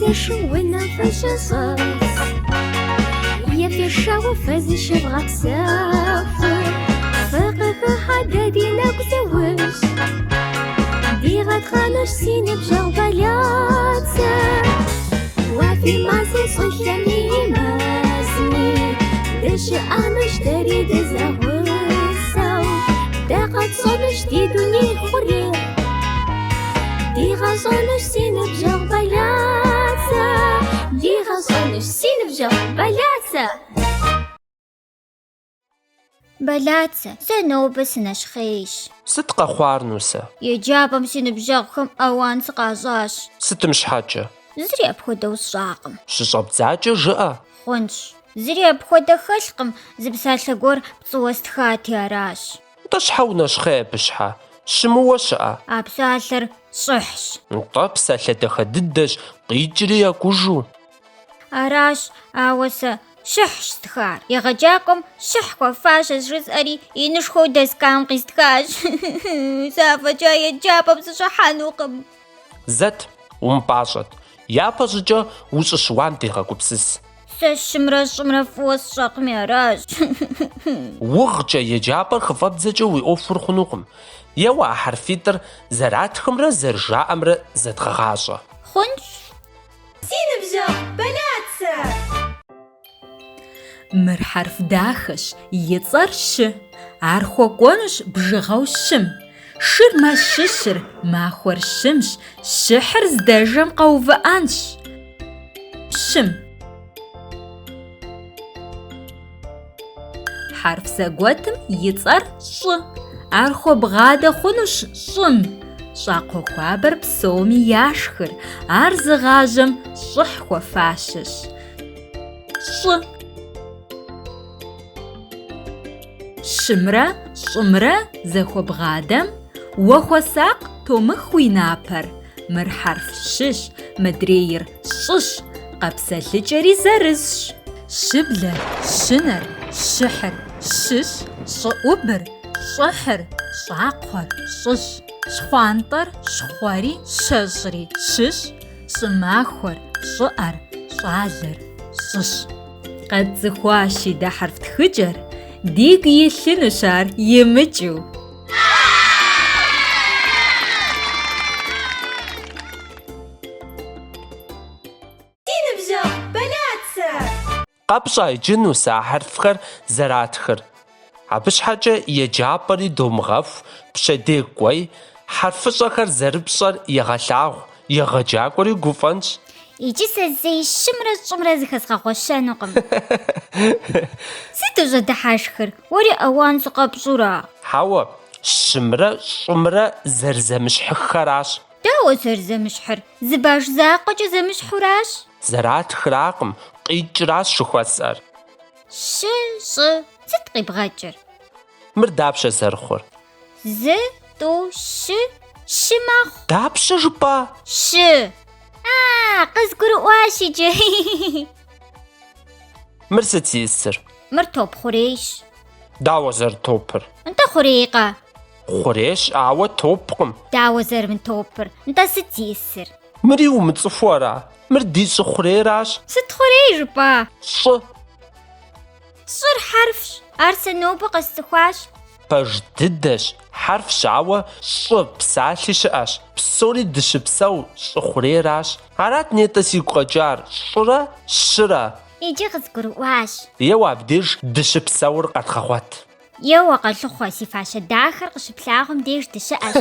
зэшу унэм фыщыщӏэс. Ефешауэ фэ зыщывгъэпсэху, фыкъыхыхьэ дэ ди нэгу зыужь. Дигъэтхъэнущ си ныбжьэгъу Бэлацэ. Уафи мази щӏылъэми мэзми, дыщыӏэнущ дэри дызэгъусэу. Дэ къэтщӏэнущ ди дуней хъурейр. Дигъэщӏэнущ си ныбжьэгъу Бэлацэ. Дигъэщӏэнущ си ныбжьэгъу Бэлацэ. Бэлацэ, сэ нобэ сынэщхъейщ. Сыт къэхъуар, Нусэ? Еджапӏэм си ныбжьэгъухэм ауан сыкъащӏащ. Сытым щхьэкӏэ? Зыри апхуэдэу сщӏакъым. Щыщӏэбдзакӏэ жыӏэ. Хъунщ. Зыри апхуэдэ хэлъкъым, зы псалъэ гуэр пцӏыуэ стхати аращ. Нтӏэ щхьэ унэщхъей абы щхьэ? Щымыуэ щыӏэ? А псалъэр щӏыхьщ. Нтӏэ, псалъэ дахэ дыдэщ, къикӏри екӏужу. Аращ, ауэ сэ щыхьщ стхар. Егъэджакӏуэм щыхь хуэфащэщ жысӏэри, инышхуэу доскам къистхащ. Сэ афӏэкӏа еджапӏэм сыщӏыхьэнукъым. Зэт, умыпӏащӏэт. Япэ щӏыкӏэ ущӏыщыуам дегъэгупсыс. Сэ щымрэ щӏымрэ фӏыуэ сщӏэкъыми аращ. Угъкӏэ еджапӏэр хыфӏэбдзэкӏэ уи ӏуэхур хъунукъым. Еуэ а хьэрфитӏыр зэратхымрэ зэрыжаӏэмрэ зэдгъэгъащӏэ. Хъунщ. Си ныбжьэгъу Бэлацэ! Мыр хьэрф дахэщ, и цӏэр щы. Ар хуэкӏуэнущ бжыгъэу щым. Шыр мэщыщыр, махуэр щымщ, щыхьыр здэжэм къэувыӏэнщ. Щым. Хьэрф зэгуэтым и цӏэр щӏы. Ар хуэбгъадэ хъунущ щӏым. Щӏакхъуэ хуабэр псоми яшхыр, ар зыгъажьэм щӏыхь хуэфащэщ. Щӏы. Щымрэ щӏымрэ зэхуэбгъадэм, уэ хуэсакъ томых уи напэр. Мыр хьэрф щыщ, мыдрейр щӏыщ, къэпсэлъыкӏэри зырызщ. Щыблэр, щынэр, щыхьыр, щыщ, щӏыӏубыр, щӏыхьыр, щӏакхъуэр, щӏыщ, щхъуантӏэр, щхъуэри, щэщӏри, щыщ, щӏымахуэр, щӏыӏэр, щӏалэр, щӏыщ. Къэтцӏыхуащи дэ хьэрф тхыкӏэр, дигу илъынущ ар имыкӏыу. Си ныбжьэгъу Бэлацэ! Къэпщӏа иджы, Нусэ, а хьэрфхэр зэратхыр? Абы щхьэкӏэ еджапӏэри домыгъэху, пщэдей кӏуэи, хьэрфыщӏэхэр зэрыпщӏэр егъэлъагъу, егъэджакӏуэри гуфӏэнщ. Иджы сэ зэи щымрэ щӏымрэ зыхэзгъэгъуэщэнукъым. Сыт ущӏэдыхьэшхыр? Уэри ауан сыкъэпщӏура? Хьэуэ, щымрэ щӏымрэ зэрызэмыщхьыххэращ. Дауэ зэрызэмыщхьыр? Зы баш закъуэкӏэ зэмыщхьуращ. Зэратхракъым, къикӏращ жыхуэсӏэр. Щы, щӏы, сыт къибгъэкӏыр? Мыр дапщэ зэрыхъур? Зы, тӏу, щы, щы мэхъу. Дапщэ жыпӏа? Щы. А, къызгурыӏуащ иджы. Мыр сыт зиӏысыр? Мыр топ хъурейщ. Дауэ зэрытопыр? Нтӏэ хъурейкъэ? Хъурейщ, ауэ топкъым. Дауэ зэрымытопыр? Нтӏэ сыт зиӏысыр? Мыри умыцӏыхуу ара? Мыр ди щӏы хъурейращ. Сыт хъурей жыпӏа? Щӏы. Щӏыр хьэрфщ. Ар сэ нобэ къэсцӏыхуащ. Пэж дыдэщ, хьэрфщ, ауэ щӏы псалъи щыӏэщ. Псори дыщыпсэу щӏы хъурейращ. Арат нетӏэ сигу къэкӏар, щӏырэ щырэ. Иджы къызгурыӏуащ. Еуэ абдеж дыщыпсэур къэдгъэгъуэт. Еуэ, къэлъыхъуэ, си фащэ дахэр къыщыплъагъум деж дыщыӏэщ.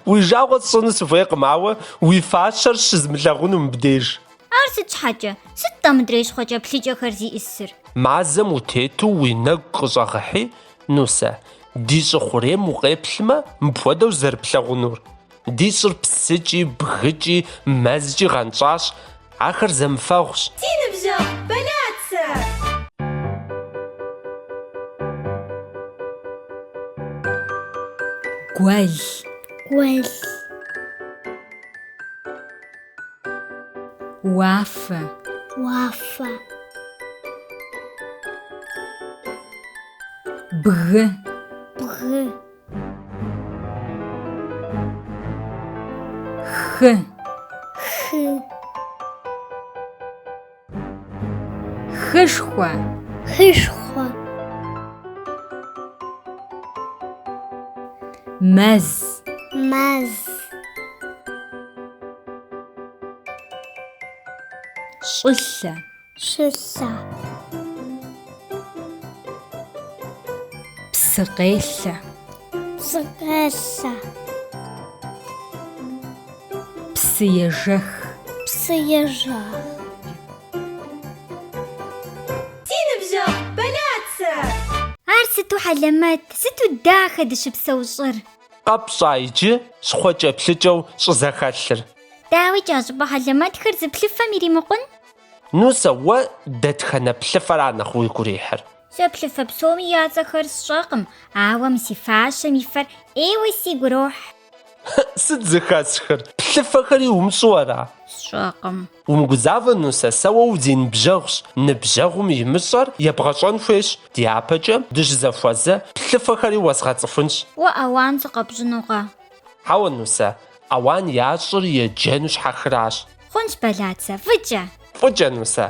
Уи жагъуэ сщӏыну сыхуейкъым, ауэ уи фащэр щызмылъагъуну мыбдеж. Ар сыт щхьэкӏэ? Сыт-тӏэ мыдрей щхъуэкӏэплъыкӏэхэр зиӏысыр? Мазэм утету уи нэгу къыщӏэгъэхьи, Нусэ, ди щӏы хъурейм укъеплъмэ, мыпхуэдэу зэрыплъагъунур. Ди щӏыр псыкӏи, бгыкӏи, мэзкӏи гъэнщӏащ, ахэр зэмыфэгъущ. Си ныбжьэгъу Бэлацэ! Гуэл. Гуэл. Уафэ. Уафэ. Бгы. Бгы. Хы. Хы. Хышхуэ. Хышхуэ. Мэз. Мэз. Щӏылъэ. Щӏылъэ. Псыкъелъэ. Псыкъелъэ. Псыежэх. Псыежэх. Си ныбжьэгъу Бэлацэ! Ар сыту хьэлэмэт, сыту дахэ дыщыпсэу щӏыр! Къэпщӏа иджы щхъуэкӏэплъыкӏэу щӏызэхэлъыр? Дауикӏ, а щӏыпӏэ хьэлэмэтхэр зы плъыфэм иримыкъун? Нусэ, уэ дэтхэнэ плъыфэра нэхъ уигу ирихьыр? Сэ плъыфэ псоми я цӏэхэр сщӏэкъым, ауэ мы си фащэм и фэр ӏейуэ сигу ирохь. Сыт зэхэсхыр? Плъыфэхэри умыщӏэу ара? Сщӏэкъым. Умыгузавэ, Нусэ, сэ уэ узиныбжьэгъущ. Ныбжьэгъум имыщӏэр ебгъэщӏэн хуейщ. Дяпэкӏэ дыщызэхуэзэ плъыфэхэри уэзгъэцӏыхунщ. Уэ ауан сыкъэпщӏынукъэ? Хьэуэ, Нусэ, ауан ящӏыр еджэну щхьэхыращ. Хъунщ, Бэлацэ, фӏыкӏэ! Фӏыкӏэ, Нусэ!